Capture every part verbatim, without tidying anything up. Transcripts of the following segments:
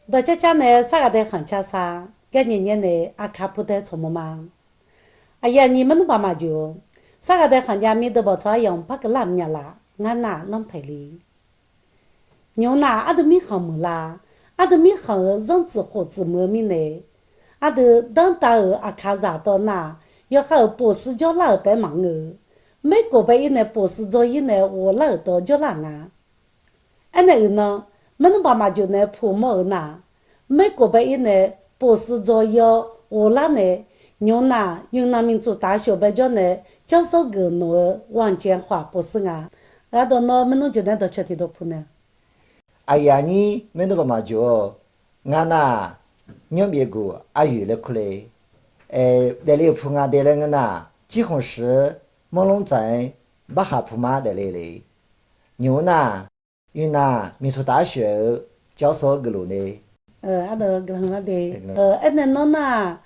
Dawqcar car nae sarghaq dae khanq car sar, gar nyae nyae nae aqkaq pu dae tsawq mawr ma. Aqyuif aqnyir maernmr baq maqjeq-or, sarghaq dae khanq jav mir deuq bawq tsawq aryamq par keuvlar myav laf, ngar nar lanrpaeq le. Nymq-mr nar ardui mirkhanq muiqlar, ardui mirkhanq-euq zanrtsuif khoftsuif muiq-eu mirnae, ardui danrtav-euq aqkaqzaq dawq nar, yawkhav-euq pofshuir jawrlar-euq taef-aer maqngeur-eu, maerkof bae-ir nae pofshuir dzaw-ir nae ghoflar-euq dawq jawrlar nga. Aernae uiqnan, maernmr baq maqjeq nae puq mawr-eu nar, maerkof bae-ir nae pofshuir dzaw-ir-awr ghoflar nae, nymq-mr nar yawqnan miqtsuq tafshawf bae jawr nae, jawrsawr geuf noeq-eu ghaq caev khawf pofshuir nga. Ardawq nawr maernmr jeq nae dawqcawq tiqdawq pu nae. Aqyuif aqnyir maernmr baq maqjeq-or, ngar nar, nymr byaev guq aryoeq laer kur le. Daefle-euq pu nga de laer ngeur nar, cirkhanq shir manrlanr tsaq-aer barkhaq pu mar daefle le. Nymq-mr nar, yawqnan miqtsuq tafshawf-eu jawrsawr geufluf le. Aernae nawr nar,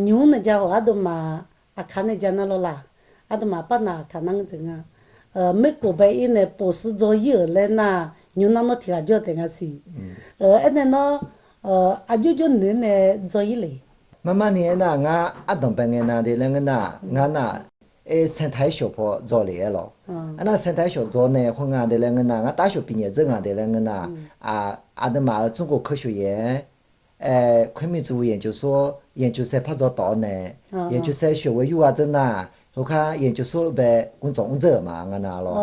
nymq-mr nae ja khawf aqduimaf aqkaq nae ja nar lawr laq. Aqduimaf parnav aqkaq nar ngeur dzaeq nga. Maerkof bae-ir nae pofshuir dzaw-ir-euq laer nar, nymq-mr nar nawr tiq ghaq jawr taef nga siq. Aernae nawr, aqjox jawr noeq nae dzaw-ir le. Marmar ni aernar, ngar ardanq bae ngae na de laer ngeur nar, ngar nar, aer saertav-aer shawq paw dzaw le-aer lawq. Aernar saertav-aer shawq dzaw nae khoer nga de laer ngeur nar, ngar tafshawf pyaeqnyaeq dzeur nga de laer ngeur nar, aqduimaf-euq tsmrkhof keuv shawq yaeq-aer, khoermiq tsuv yaeq cuf sor, yaeq cuf saer par dzaw tawf-awr nae, yaeq cuf saer shawq ghae yur gha dzeur nar, heukhar yaeq cuf sor bae gmr dzawq mr dzeur-euq ma nga na lawr.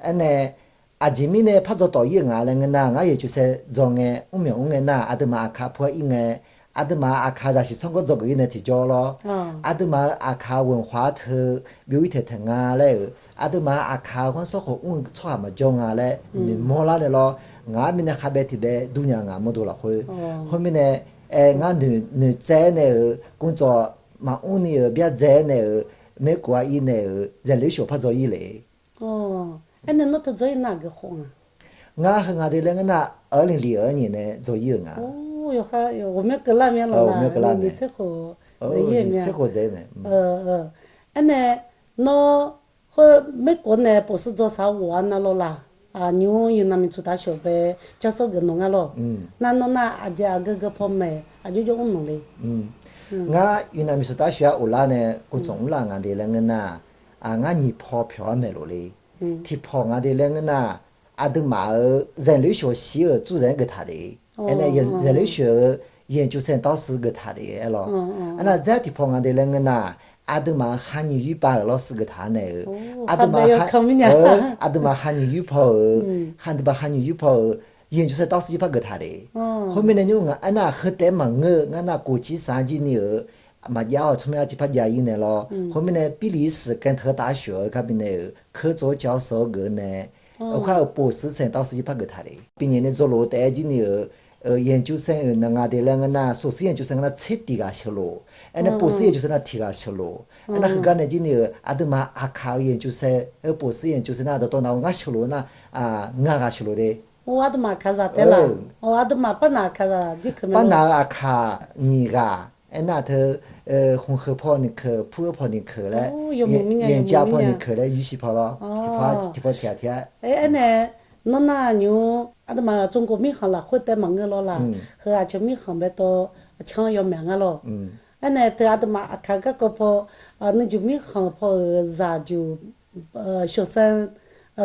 Aernae, aqjeq mirnae par dzaw tawf-ir-euq nga laer ngeur nar, ngar yaeq cuf saer dzaw ngae mr myawq mr ngae nar, aqduimaf aqkaq pu-aer ir ngae, aqduimaf aqkaq zaqsiq tsawrganr dzawgeuf-ir nae tiqjawr lawr. Aqduimaf-euq aqkaq-euq ghanqkhaq-anr teu byov-ir taeqtaeq nga laer-euq, aqduimaf-euq aqkaq-euq ghanrsanrkhof mr-eu tsawrhaq maqjawr nga laer noeqmawr lar nae lawr. Ngaq-anr mirnae khavbae tiq bae durnya ngaq mawrdo lafkhoer. Khoermirnae, aer ngar noeqtsaev-aer nae-euq gmr dzawq maqmr ni-euq byardzae-aer nae-euq, maerkof-aer ir nae-euq zaeqlef shawq par dzaw-ir le. Aernae nawr teu dzaw-ir nar aqgeu khof nga. Ngar heu nga de laer ngeur nar, arlin li-euq-anr nyaef nae dzaw-ir-euq nga. Yawkhav ghawqmyanr keuvlar myanr lawq la, nyiq tser khof dzae-ir-eu mya. Aernae nawr khoer maerkof nae pofshuir dzaw saq-awr ghoflar nar lawr la. Nymq-mr yawqnan miqtsuq tafshawf bae jawrsawr geuf noeq ngar lawr. Nar nawr nar aqjeq aqgeu geu paw maeq aqjox jawr mr noeq le. Ngar yawqnan miqtsuq tafshawf-aer ghoflar nae gmr dzawq mrlar nga de laer ngeur nar, ngar nyiq paw pyawq-aer maeqlof le. Tiqpawf nga de laer ngeur nar, aqduimaf-euq zaeqlef shawq shir-euq tsur zaeq-anr geuf taq le. Aernae zaeqlef shawq-euq yaeq cuf saer tawr shuir geuf taq le-aer lawr. Aernar dzaer tiqpawf nga de laer ngeur nar, aqduimaf-euq khanyiq yuir pav-euq lawr shuir geuf taq nae-euq, aqduimaf khanyiq yuir paw-euq, aqduimaf khanyiq yuir paw-euq yaeq cuf saer tawr shuir par geuf taq le. Khoermirnae nymr nga aernar, heu taef-aer maqngeur-eu ngar nar, kof cir saq-anr jir ni-euq maqjav-awr tsawrmyanr-a ciq par jav-ir nae lawr. Khoermirnae pirlif-ir shuif kae teu tafshawf-eu gar binae-euq, keuv tsov-aer caw-awr sawq-eu geuf nae, oekar-euq pov shuir saeq tawr shuir jir par geuf taq le. Bifnyaeq ni dzawlof taef-aer jir ni-euq, yaeq cuf saer-euq nan nga de laer ngeur nar, sof shuir yaeq cuf saer ngeur nar tser tiq ghaq sheuqlof. Aernae pov shuir yaeq cuf saer nar tiq ghaq sheuqlof. Aernar heugar nae jir ni-euq aqduimaf aqkaq-euq yaeq cuf saer, pov shuir yaeq cuf saer nar dawqtawv nav-awr ngar sheuqlof nar, ngaq ghaq sheuqlof de. Aqduimaf aqkaqzaq taef-aer laf. Aqduimaf parnav aqkaqzaq jir keuq mae. Parnav-euq aqkaq nyiq ghaq. Aernar teu, khmq heu paw ni keuq, pur-eu paw ni keuq laer, yaeq jav paw ni keuq laer yurshiq paw lawr. Tiqpaw tiq ghaq tiq-a. Aernae nawr nar nymr aqduimaf tsovkhof mirkhanq lafkhoer taef maqngeur lawr la. Heu aqcawq mirkhanq baetawv canr yawmyaq ngar lawr. Aernae teu aqduimaf aqkaq garkawv paw, nuijuq mirkhanq paw-euq zaqjuq shawqsanr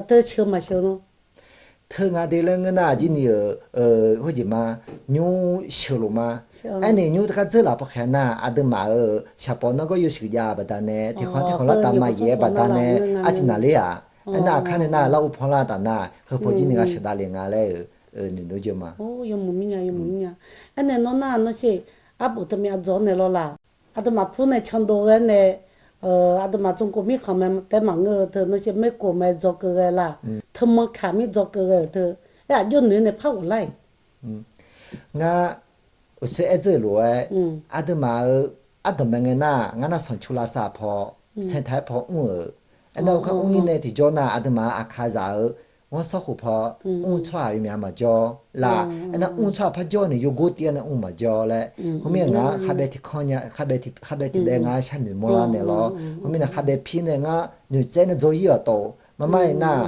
teu sheuq maqsheuq nawr. Teu nga de laer ngeur nar, aqjir ni-euq, khoerjeq ma, nymr sheuqlof ma. Aernae nymr teu kar dzeur laf paw khaeq nar, aqduimaf-euq shaqpawf nargawr yawshuif jav-eu baqdanae, tiqkhanq tiqkhanq lar taf ma yaef-aer baqdanae, arciq naqler-aq. Aernar aqkar nae nar lar ur pan lar taf nar, heu paw jir ni nga sheuqdav le nga laer-euq noeqdov jeuq ma. Yawmuiq mirnya, yawmuiq mirnya. Aernae nawr nar nawr sher, arbof teu myav dzaw nae lawr la. Aqduimaf pur nae candov ghae nae, aqduimaf tsovkhof mirkhanq mae taef maqngeur-eu teu nawr sher, maerkof mae dzawkeuv ghae la. Teumanr kaq mir dzawkeuv ghae-euq teu, aer aqjox noeq nae par ghoflar-iq. Ngar uqshoe aer dzeur-euq lof-aer, aqduimaf-euq ardanqbae ngae nar, ngar nar sanqcu lavsav paw, saertaq-aer paw mr-euq. Aernar, khoerkar mr-ir nae tiqjawr nar, aqduimaf-euq aqkaqzaq-eu ghanrsanrkhof paw mr tsawrhaq yawmyaq maqjawr laf. Aernar, mr tsawrhaq par jawr nae yawgor tiv-aer nae mr maqjawr laer. Khoermirnae ngaq-anr kharbaev tiqkanr nya, kharbaev tiq, kharbaev tiqdaev ngar-anr sharnoeq mawrlar naeq lawr. Khoermirnae, kharbaev pir nae ngar noeqtsaev nae dzaw-ir-awq tawf-eu marmar-aer nar,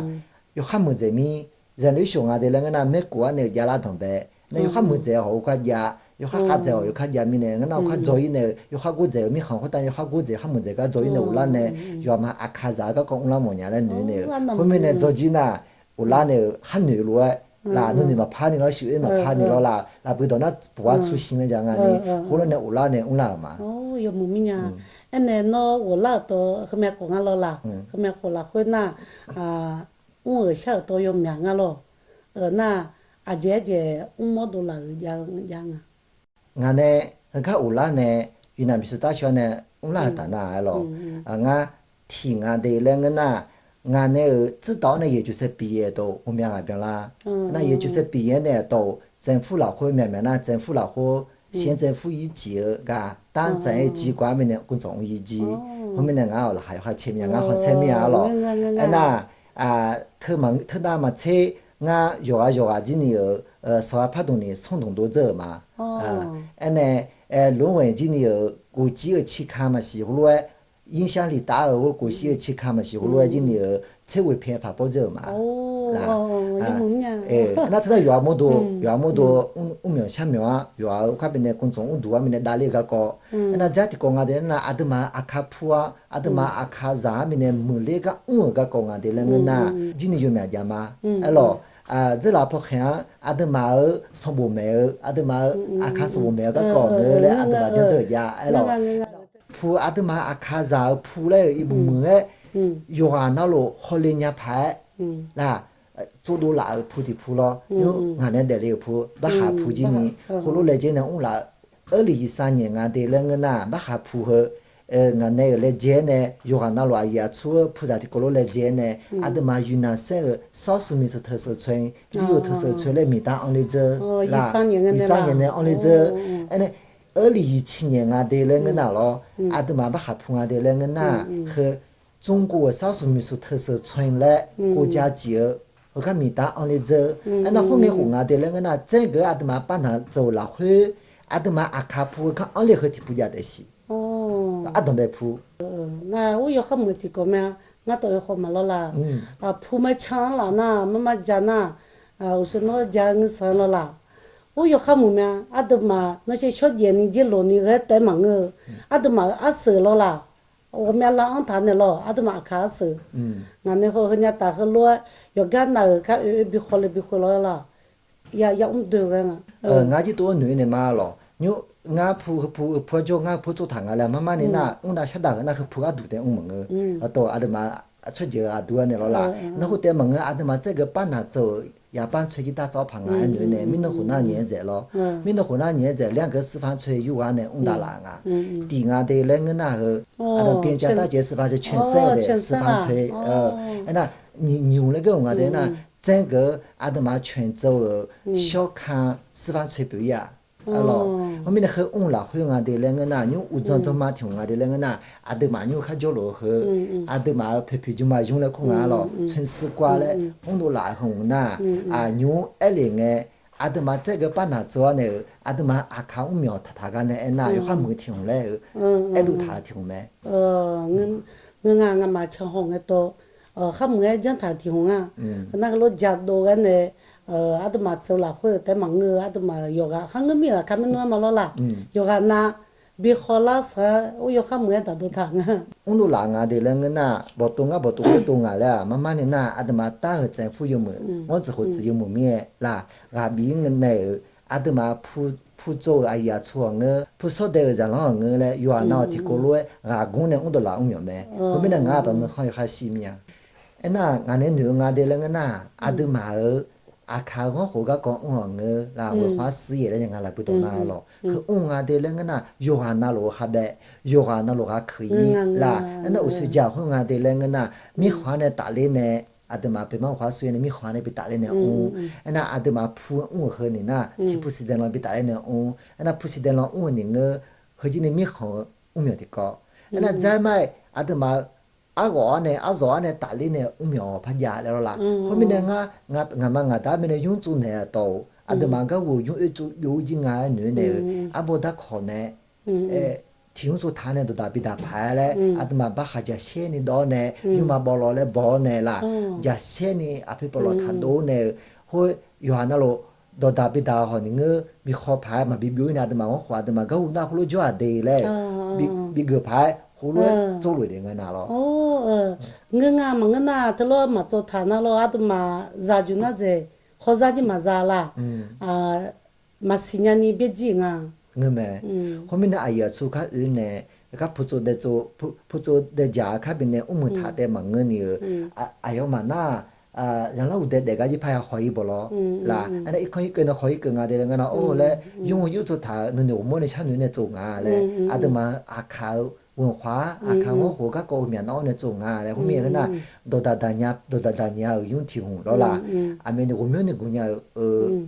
yawkhav muiqdzaeq mir, zanqler shof nga de laer ngeur nar, maerkhof-anr nae-euq javlar danqbae nae yawkhav muiqdzaeq hawq-eu kar jav, yawkhav khavdzaeq hawq-eu kar jav mirnae ngeur nar, yawkhav dzaw-ir nae-eu yawkhav gordzaeq-eu mirkhanq khoertav nae yawkhav gordzaeq, yawkhav muiqdzaeq gar dzaw-ir nae ghoflar nae, yawqghaq ma aqkaqzaq-eu garkawv mrlar mawf nya laer noeq naeq-eu. Khoermirnae dzaw jir nar, ghoflar nae-euq khar noeq lof-aer laf, nuinoeq maqpar ni lawr, shuf-ir maqpar ni lawr laf, lafbui dawq nar puq-ar tsurshiq nae jav nga ni, khoerlof nae ghoflar nae mrlar-euq ma. Yawmuiq mirnya. Aernae nawr ghoflar-euq tawv heumya khawf nga lawr laf, heumya khawf lafkhoer nar, mr-euq shar-euq tawv yawmyaq nga lawr. Nar, aqjeq-aer jeq mrmawr dovlaf-euq jav nga. Ngaq nae heugar ghoflar nae, yinaq miqsur tarshaw nae mrlar-euq taf nar-aer lawr. Ngar tiq nga de laer ngeur nar, ngaq nae-euq tsuirdawq-anr nae yaeq joqsaev piq yaeq dawq ghawqmya ghaq byanlar. Nar yaeq joqsaev piq yaeq nae dawq-euq tsaevfur lafkhoer myaqmyaq nar, tsaevfur lafkhoer shir-anr tsaevfur ir ciq-eu gaq, tanr tsaev-aer jir gaq-ar mirnae, guvdzanq mr ir jir. Khoermirnae ngaq-awq laqkhaq yawkhav caer mir-a, ngar khanqsaer mir-a lawr. Aernar, teunav maqtser, ngar yawqghaq yawqghaq jir ni-euq sawqghaq pardmq ni smrdmq dov dzeur-euq ma. Aernae, lof-anr ghae jir ni-euq gofjir-eu cirka maqsiq heulof-aer, yirshar liq taf-euq gofjir-eu cirka maqsiq heulof-aer jir ni-euq tser ghoeq pae paq pawr dzeur-euq ma. Nar teunar yawqha mawrdo, yawqha mawrdo, mrmyawq sharmyawq-ar yawqha-euq kar binae guvdzanq mrduq-ar mirnae davler-eu garkawv. Aernar, dzar tiqkawv nga de nar, aqduimaf-euq aqkaq pu-a, aqduimaf-euq aqkaqzaq-ar mirnae muiqler gar mr-euq garkawv nga de laer ngeur nar, jir ni yawmyaq jav ma. Aerlawq, dzeurlaf pawkhaeq-anr aqduimaf-euq sanqbof maeq-eu, aqduimaf-euq aqkaq sanqbof maeq-eu garkawv ngeur laer aqduimaf janr dzeur-euq jav. Aerlawq, pu aqduimaf-euq aqkaqzaq-euq pu laer-euq iqbmq muiq-aer, yawqghaq navluf hawle nya paq-aer laf, tsovdov laf-euq pu tiq pu lawr, nymr ngaq nae daefle-euq pu, barkhaq pu jir ni, heulof laejae nae mr laf-eu, eurlif yiqsav nyaef nga de laer ngeur nar, barkhaq pu heu, ngaq nae-euq laejae-aer nae yawqghaq navluf aqyuif aqtsu-eu puzaq tiqkawv lof laejae-aer nae, aqduimaf yunaq saer-euq sarsuq miqsuq teuq seuq tsoer, yur-eu teuq seuq tsoer laer miqdar anrler dzeur laf, yiqsav nyaef nae anrler dzeur. Aernae, eurlif yiqciq nyaef nga de laer ngeur nar lawr, aqduimaf barkhaq pu nga de laer ngeur nar, heu 中国-euq sarsuq miqsuq teuq seuq tsoer laer kov ja ciq-eu heugar miqdar anrler dzeur. Aernar, khoerngae khof nga de laer ngeur nar, tsaer geuf-aer aqduimaf pav naq tseuv-euq lafkhoer, aqduimaf aqkaq pu-eu gar anrler-eu heu tiq pu jav taef siq. Ardanqbae pu. Nar ur yawkhav muiq tiqkawv mae-a. Ngar tawv yawkhav maqlawr laf. Aqpu mae can-anr laf nar, marmar ja nar, uqshoe nawr ja ngeur sanq lawr laf. Ur yawkhav muiq mae-a. Aqduimaf nawr shaer shawrjaev ni jaerlof ni ghae taef-aer maqngeur-eu, aqduimaf-euq arseuq lawr laf. Ghawqmya lar-anr taq naeq lawr, aqduimaf aqkaq arseuq. Ngaq nae heu heunya taf heulof-aer yawqgar nav-euq kar oe oe bi khawle bi khawle lawr laf. Ya ya mr doe-eu ghae nga. Ngar jir tov-aer noeq-ir nae ma lawq. Nymr ngar pu heu pu heu pu-aer jawr, ngar heu pu-aer tsovtaq nga laer marmar ni nar, mr dav shar dav heu nar heu pu gharduq taef mr maqngeur. Aqtawq aqduimaf tsawrjeuq-eu aqdui-anr naeq lawr laf. Nar khoertaef maqngeur, aqduimaf tsaer geuf pav naq tseuv-euq yaqpar tsoer jir tar tsawr paq nga-aer noeq-ir nae, mirnan khof nar nyaef-aer dzaeq lawr. Mirnan khof nar nyaef-aer dzaeq, laer-anr geur shirpar tsoer yur ghaq nae mr dav laf nga. Tiq nga de laer ngeur nar heu, aqduimaf byaeq ja tar jeq shirpar tsoer, coeqsaer-eu daef shirpar tsoer. Aernar, nyiq nymq laer geur-euq nga de nar, tsaer geuf-eu aqduimaf coeqtsov-euq shawrka shirpar tsoer pyeuf-ir-aq. Arlawq, heumirnae heu mr lafkhoer nga de laer ngeur nar, nymr uqdzan dzanma tiq hmq nga de laer ngeur nar, aqduimaf nymr kharjawr lof-eu heu, aqduimaf-euq poeqpiq jmrma zmr laer kur nga lawq, tsoer shirkar laer mr dovlaf-eu heu hmq nar, aqnymr aerlef ngae, aqduimaf tsaer geuf pav naq tseuv-awr nae-euq aqduimaf aqkaq mr myawq taqtaq gar nae aernar, yawkhav muiq tiq hmq laer-eu aerdov taq-eu tiq hmq mae. Ngeur nga, ngamaf canhaw ngae tawv, kharmuiq-aer janr taq tiq hmq nga. Nar heulof jadov ghae nae, aqduimaf tseuv lafkhoer-euq taef maqngeur-eu, aqduimaf-euq yawqghaq kharngeur mir-euq aqkar maernmr-aer ma lawr laf. Yawqghaq nav bi khawlar saq-aer ur yawkhav muiq-aer daqdov taq nga. Mr dovlaf nga de laer ngeur nar, bawqtov ngar bawqtov khoertov ngaq laer-aq, marmar ni nar, aqduimaf tar-euq tsaeqfur yawmuiq, ghanr tsuif khof tsuif yawmuiq mir-aer laf, ghaq bif-ir nae-euq aqduimaf pu tsov-euq aqyuif aqtsu-awq ngeur, pu sawr dae-euq zaqlanr-awq ngeur laer, yawqghaq nav-awq tiqkawv lof-aer ghaq gmr nae mr dovlaf mr myawq mae. Khoermirnae ngar aqdawq nuikhanr yawkhav shir mir-a. Aernar, ngaq nae noeq-eu nga de laer ngeur nar, aqduimaf-euq aqkaq-eu ghanrkhof garkawv mr-awq ngeur laf, ghoeqkhof-anr shir-aer laer nya nga laf bui dawq nar lawq. Heu mr nga de laer ngeur nar, yawqghaq navluf-eu kharbae, yawqghaq navluf ghaq keuq-ir laf. Aernar, uqshoe ja khoer nga de laer ngeur nar, mirkhanq-anr nae tafler nae, aqduimaf pyeufmar ghoeqkhof-anr shir-aer nae mirkhanq-anr nae bi tafler nae mr. Aernar, aqduimaf pu mr-euq heu ni nar, tiq pu siqdaeq lan bi tafler nae mr. Aernar, pu siqdaeq lan mr-eu ni ngeur, heujir ni mirkhanq-eu mrmyawq tiqkawv. Aernar dzaer mar-aer aqduimaf-eu arghawq-ar nae arzawq-ar nae tafler nae mrmyawq par jav laer lawr la. Khoermirnae ngar, ngaqma ngaqda mirnae nymr tsovnaeq-eu dawq-euq aqduimaf-eu garhu-euq nymr oertsov byov-ir jir nga-aer noeq-aer naeq-eu, arbawr darkawq nae tiq nymr tsovtaq nae dawqdaq bidaq paq-aer laer aqduimaf barkhaq jaqshaer ni dawv-awr nae, nymrma bawlaw laer baw-awr nae la, jaqshaer ni aqpoeq pawqlawq taqdov-awr nae-eu, khoer yawqha navluf dawqdaq bidaq hawq ni ngeur bi khaw paq-aer maqbi byov-ir nae aqduimaf ghanrkhof aqduimaf garhu nar khoerlof jawr-aq de laer bi geuf paq-aer khoerlof-aer tsovluf de ngeur nar lawr. Ngeur nga maqngeur nar teulof maqtsov taq nar lawr aqduimaf zaqjuq nar dzaeq hawzar jir maqza la. Maqsiq nyani byaer jir nga. Ngeur mae. Khoermirnae aqyuif aqtsu kar oe nae, kar pu tsov dae tsov, pu tsov dae jaq-eu kar bifnae mrmuiq taq taef maqngeur ni-eu, aqyawfmaf nar-aq, zanqlar uqdae daef gar jir par ya khawq-ir bawq lawr la. Aernar irkanr irkeuv nae khawq-ir keuv nga de laer ngeur nar or laer, yur-eu yur tsov taq-euq nuinoeq ghawqmawr nae sharnoeq nae tsov nga laer, aqduimaf-eu aqkaq-eu ghanrkhof-ar aqkaq ghanrkhof garkawv-eu myaq nar-awr nae tsov nga laer khoermir-aer nar, dawqdaq daq nya, dawqdaq daq nya-euq nymr tiq hmq lawr la. Aqmyaeq ni ghawqmyanr ni guq nya-eu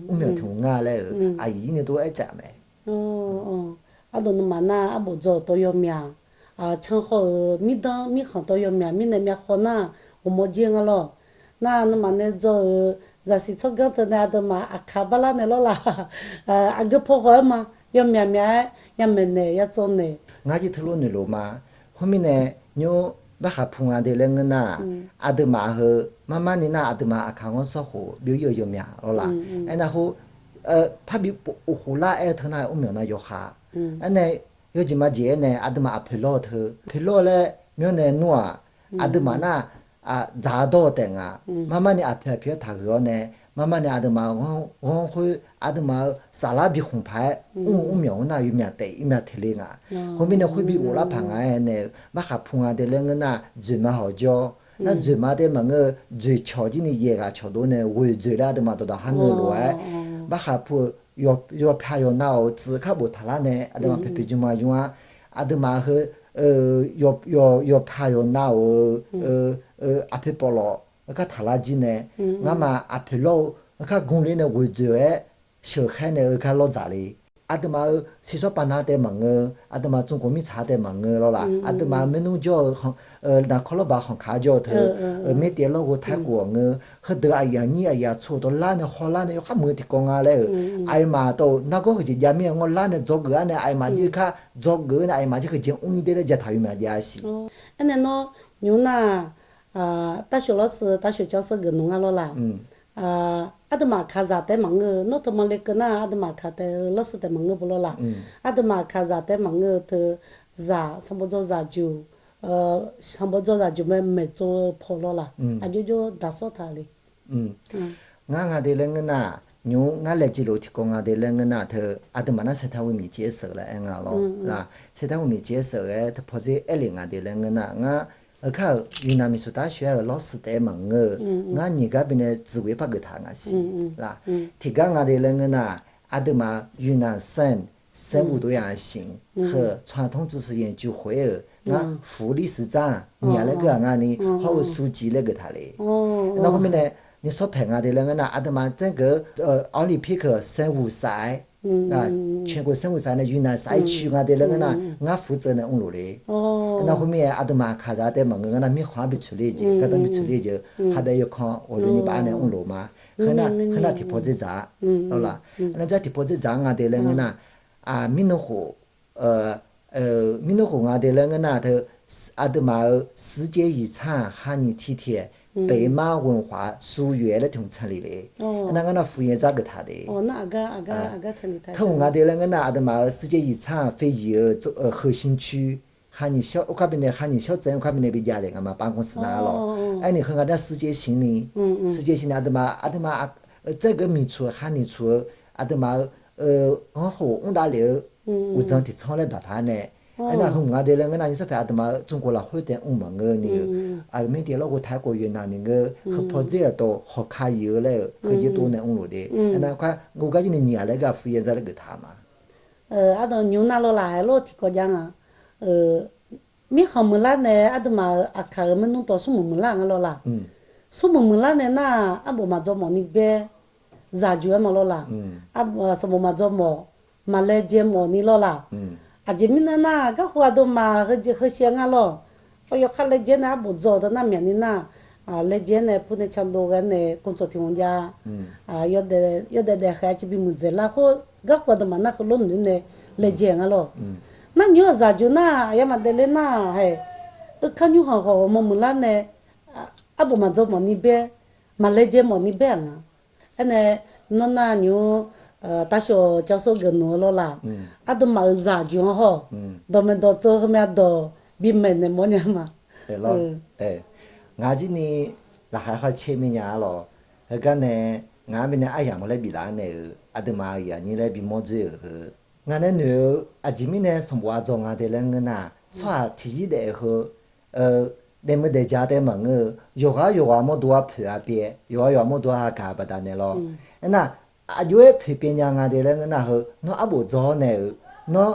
mrmyawq tiq hmq nga laer-euq aqyuif ir nae tov-aer tsaf mae. Ardov nuima nar arbof dzaw-euq tawv yawmyaq, canr khawr-euq mirdanr mirkhanq tawv yawmyaq mirnae myavkhaw nar, ghawqmawr jir nga lawr. Nar nuima nae dzaw-euq zaqsiq tsawrganr teu nae aqduimaf aqkaq barlar nae lawr la. Aqgeu paw khawf-aer ma, yawmyaq myaq-aer yamaeq naeq ya tsov naeq. Ngar jir teulof noeqlof ma. Khoermirnae nymr barkhaq pu nga de laer ngeur nar-aq, aqduimaf heu marmar ni nar aqduimaf aqkaq ghanr sawr khof byov-ir-eu yawmyaq lawr la. Aernar khoer parbi of khof lar-aer-eu teu nar mrmyawq nar yawkhav. Aernae yawjeq majeq-aer nae aqduimaf aqpoeq lawr-eu teu, poeq lawr-eu laer myanr nae nmr-aq, aqduimaf nar dzaq-awr dawr-eu taef nga. Marmar ni aqpoeq aqpoeq-aer taqhuiq-awr nae, marmar ni aqduimaf ghanr khoer aqduimaf-eu saflar bikhmq paq-aer mr-eu mrmyawq-anr nar yawmyaq taef yawmyaq teq le nga. Khoermirnae khoer bi of lar paq nga-aer nae-eu barkhaq pu nga de laer ngeur nar, dzoeqma hawq jawr nar dzoeqma taef maqngeur-eu, dzoeqcawq jir ni yaeq ghaq cawqdov nae ghoeq dzoeq laer aqduimaf dawqdaq har ngeur lof-aer, barkhaq pu-eu yawpyaq yawqnav-euq tsuif kar boftaq lar nae aqduimaf poeqpoeq jmrma yur-ar. Aqduimaf heu yawpyaq yawqnav-euq aqpoeq pawqlawq-eu kar taq lar jir nae, ngamaf aqpoeq lawr-eu kar gur ler nae ghoeq dzoeq-aer sheuqkhaer nae-eu gar lawr dzaq le. Aqduimaf-euq siqsawr paf nav taef maqngeur, aqduimaf tsmqkoq mirtsaq taef maqngeur lawr la. Aqduimaf maernmr jawr-eu naqkawr lawrbaq khanqkaq jawr-eu teu, maertaef lawrghov taerkhof-awq ngeur. Heudeuq aqyuif aqnyir aqyuif aqtsu-euq dawq lar nae haw lar nae yawkhav muiq-eu tiqkawv nga laer-euq, aqyawfmaf tawv-euq nargawr heujeq jav mir-a ngawr lar nae dzawgeuf-ar nae aqyawfmaf jir kar dzawgeuf-eu nae aqyawfmaf jir heujeq mr-ir der laer jataoq yawmyaq jav-a siq. Aernae nawr nymr nar-aq, tarshov lawrsuv tarshov canr seur geuf nmr nga lawr la. Aqduimaf aqkaqzaq taef maqngeur-eu, nawr teumanle keuv nar aqduimaf aqkaq taef lawrsuv taef maqngeur bu lawr la. Aqduimaf aqkaqzaq taef maqngeur-eu teu, zaq sanqbof dzaw zaqjuq, sanqbof dzaw zaqjuq mae maeqtsov-eu paw lawr la. Aqjox jox daq sawr taq le. Ngar nga de laer ngeur nar, nymr ngar laejae lof tiqkawv nga de laer ngeur nar teu, aqduimaf nar 社会民主 aer sheuq laer aer nga lawr la. 社会民主 aer sheuq-aer teu pawdzer aer le nga de laer ngeur nar, ngar heugar-euq 云南 miqsmq tar shoer-aer-euq lawrsuv taef-aer maqngeur-eu, ngar nyiq gar binae tsuif ghoe par geuf taq nga siq la. Tiqgar nga de laer ngeur nar, aqduimaf 云南省生物多样性和传统知识研究会 aer-euq ngar 福利市长 nyiq-a laer geur-aq nga ni hawr-eu 书记 laer geuf taq le. Nar khoermirnae nyiq sawr paeq nga de laer ngeur nar, aqduimaf 这个 Olympic 生物赛 全国生物赛 nae 云南赛区 nga de laer ngeur nar, ngar 负责 nae mrluf le. Nar khoermirnae aqduimaf aqkaqzaq taef maqngeur ngeur nar, mirkhanq-anr bi tsoeq ler jeq, gardanr bi tsoeq ler jeq, khabae yawkan ghawqloeni baf-ar nae mrluf ma. Heu nar tiqpawf dzerdzaq-a lawr la. Nar dzar tiqpawf dzerdzaq-a nga de laer ngeur nar, mirnan khof mirnan khof nga de laer ngeur nar teu, aqduimaf-euq 世界遗产 ha nyiq tiq tiq-aer 北马文化书院 laer tiq hmq tsanq le le. Nar ngar nar 福元 dzar geuf taq de. Teu hmq nga de laer ngeur nar, aqduimaf-euq 世界遗产 feiyiq-eu 核心区 ha nyiq shawr, oerkar binae ha nyiq shawr tsaev oerkar binae bi jav le nga ma, 办公室 nar lawr. Aerni heu nga nar 世界新里, 世界新里 aqduimaf, aqduimaf tsaergeu miqtsoeq ha nyiq tsoeq-eu aqduimaf-euq ghanrkhof mr dav lef-eu uqdzan tiqtsanr laer daqtaq-aer nae, aernar heu hmq nga de laer ngeur nar, nyiq sawr paeq aqduimaf-euq tsovkhof lafkhoer taef mr maqngeur ni-eu, aqgeu mirnae tiq lawrghov taq-aer khof yoeqnaq ni ngeur, heu pawdzer-euq dawq hawqka yif-eu laer-euq heujeq tov nae mrluf de. Aernar kar ghovgar jir ni nyiq-a laer gar 福元 dzar laer geuf taq ma. Ardawv nymr nar lawr la, aerlof tiqkawv jav nga. Mirkhanq muiqlar nae aqduimaf-euq aqkaq-euq maernmr tawv smrmuiq muiqlar nga lawr la. Smrmuiq muiqlar nae nar, arbof maqdzawr mawf ni bae zaqjuq-aer ma lawr la. Sanqbof maqdzawr mawf, maqlaejae mawf ni lawr la. Aqjeq mirnae nar, garhu aqduimaf heu, heu shaev nga lawq. Yawkhav laejae nae arbof dzaw-eu deuq nar myaq ni nar, laejae nae pur nae candov ghae nae กรมส่งเสริมกิจการ yawdaef daef khaeq-a civ bimuiq dzaeqlar khoer, garhu aqduimaf nar heulof noeq nae laejae nga lawq. Nar nymr-aq zaqjuq nar, aqyawfmaf daefle nar-aq hae, uirkar nymr khanq khawf ghawqmawr muiqlar nae, arbof maqdzaw mawf ni bae, maqlaejae mawf ni bae-aq nga. Aernae, nawr nar nymr, tavshawf cawsawr geuf nmr-eu lawr la. Aqduimaf-euq zaqjuq-anr hawr, dawqmaeq dawqtsov heumyav dawq bimaeq naeq mawr nya ma. Ngaq jir ni laqkhaq khav caer mir nya-a lawq. Heugar nae ngaq-anr mirnae aryamq-anr laer biflaf-anr naeq-euq aqduimaf-euq aqnyir laer bimawr dzoer-euq heu, ngaq nae noeq-eu aqjeq mirnae sanqbof ardzaw nga dae laer ngeur nar, tsawrhaq tiqyir daef-eu heu daefmuiq daefja taef-aer maqngeur-eu, yawqghaq yawqghaq mawrdo-a poeq-a pyaev, yawqghaq yawqghaq mawrdo-a gaq-eu baqdanae lawr. Aernar, aqjox-aer poeq pyaev nya nga dae laer ngeur nar heu, nawr arbof dzaw-awr nae-euq, nawr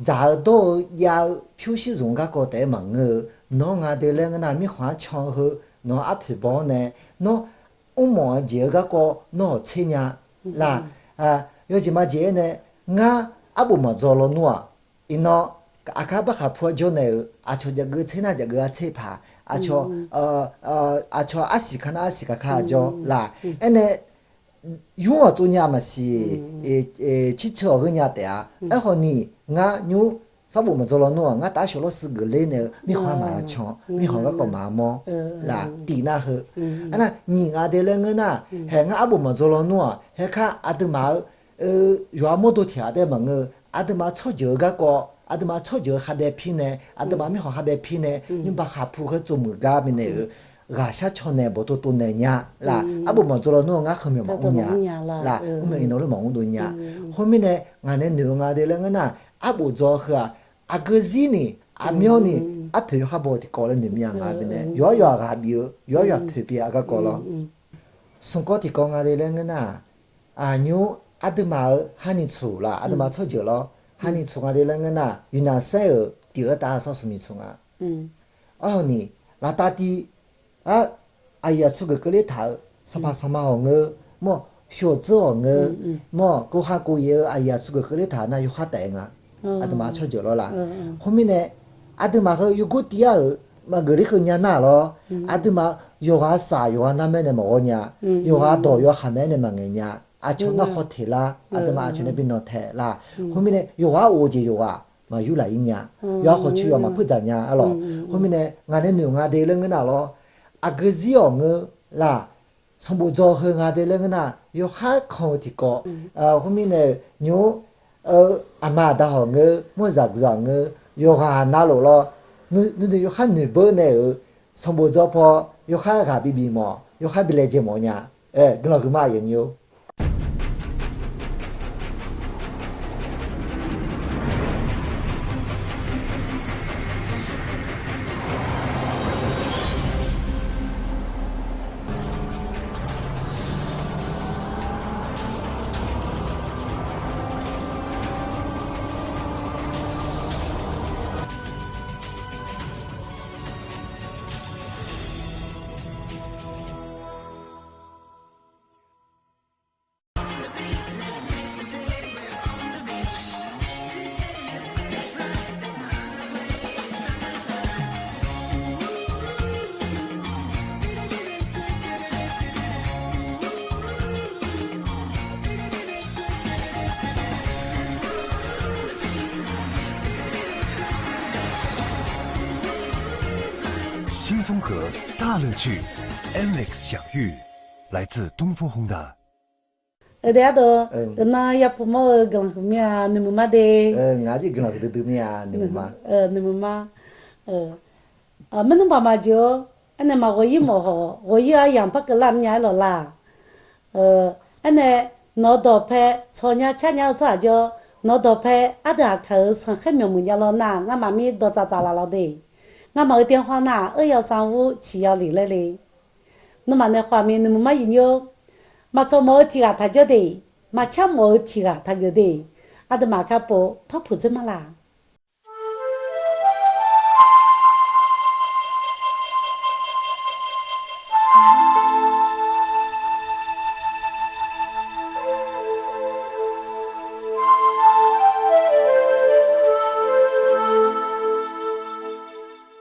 dzaq-eu dawr-eu jav-eu pyur shir zmq-eu garkawv taef-aer maqngeur-eu, nawr nga dae laer ngeur nar mirkhanq-anr can-eu heu, nawq-anr arpoeq baw-awr nae, nawr mrmawf-eu jeq-eu garkawv nawr-awq tser nya la. Yawjeq majeq-aer nae, ngar arbof maqdzaw lawnmr-aq, iqnan aqkar barkhaq pu-aer jawr nae-euq aqcawq jaqgeuv tser nar jaqgeuv-a tser paq, aqcawq arsiq ka nar arsiq ka kar jawr la. Aernae, nymr-awq tsov nya maqsiq, circeu-awq gheurnya taef-a. Aerkhawf ni, ngar nymr arbof maqdzaw lawnmr-aq, ngar tafshawq lawrsuv geufler nae-eu mirkhanq-anr maqya can, mirkhanq garkawv maqya mawr la, tiq nar heu. Aernar, nyiq nga dae laer ngeur nar, hae ngar arbof maqdzaw lawnmr-aq, hae kar aqduimaf-eu yawqha mawrdo tiq ghaq taef-aer maqngeur-eu, aqduimaf tsawrjeuq-eu garkawv, aqduimaf tsawrjeuq-eu khavbae pir nae, aqduimaf mirkhanq khavbae pir nae, nymrba khaqpu khaer tsov muiq gar binae-euq ghaqshar caw nae bawqtov tov naeq nya la. Arbof maqdzaw lawnmr-eu ngar heumyanq maqmr nya la, mrmyanq iqnan lof maqmr dov nya. Khoermirnae, ngaq nae noeq-eu nga dae laer ngeur nar, arbof dzaw heu-aq, aqgeu zir ni, aqmyanni, arpoeq yawkhav baw-eu tiqkawv laer noeq mir-a nga binae, yawqhar yawqghaq ghaq bif-eu, yawqhar yawqhaq poeq pyaev-a garkawv lawr. Smq kawv tiqkawv nga dae laer ngeur nar, nymr aqduimaf-euq hani tsuq la, aqduimaf tsawrjeuq lawr, hani tsuq nga dae laer ngeur nar, yufnaq saer-euq tiq-eu tav sawr smq ni tsuq nga. Arhawq ni, laftav tiv, aqyuif aqtsu geuf keuvler taq-eu, sanqpaq sanqma-awq ngeur, mawr, shawqdzeur-awq ngeur, mawr, kov ha kov yaeq-eu aqyuif aqtsu geuf keuvler taq nar yawkhav taef-aer nga. Aqduimaf tsawrjeuq lawr la. Khoermirnae, aqduimaf heu yawgor tiv-ar-euq maqgeuf ler keuv nya nar lawr, aqduimaf yawqghaq saf yawqghaq narmaer nae maqghawr nya, yawqghaq dawq yawqha khaqmaer nae maqngaeq nya, aqcawq nar khawf teq lar, aqduimaf aqcawq nae bi nanq taeq la. Khoermirnae, yawqghaq of-eu jeq yawqghaq maqyur laf-ir nya, yawqha khawqcoe yawqha maqpur dzaq nya-a lawq. Khoermirnae, ngaq nae noeq nga dae laer ngeur nar lawr, aqgeu zir-awq ngeur la, sanqbof dzaw heu nga dae laer ngeur nar, yawkhav kan-eu tiqkawv, khoermirnae-euq nymr-eu aqma aqda hawq ngeur, mawrzaq guiqzaq ngeur, yawqghaq navlof lawr, nuinoeq yawkhav noeqbeur nae-euq sanqbof dzaw paw yawkhav ghaq bibif mawf, yawkhav bi laejae mawf nya. Guiqlanq huiqma aqyuif aqnyir-or. 新风格，大乐趣，M X享誉，来自东风Honda。 Euq dae ardov, euq nan yapuq mawr-eu guiqlanq huiq mir-a, noeqmuiq ma de. Ngaq jir guiqlanq huiqdui dui mir-a, noeqmuiq ma. Noeqmuiq ma. Maernmr baq maqjeq-or, aernae maq ghawq-ir mawf hawq, ghawq-ir aryamq par keuvlar mrnya-aer lawq la. Aernae, nawq-eu dawqpae tsawq nya car nya-eu tsawrhaq jawr, nawq-eu dawqpae ardeuv aqkaq-euq sanqkhaer myawq muiq nya lawr nar, ngamaf mir dawq tsaf tsaf laf lawq de. Ngamaf-euq dae haw nar-aq, Eur yaw sanr vur ciq yaw lef laer le. Nawmaf nae khawf-aq mi noeqmuiq mar yif nyir-or. Maqtsawq mawf-eu tiq ghaq taq jawr de, maqcar mawf-eu tiq ghaq taq geuf de. Aqduimaf kar pov par puq dzoer ma la.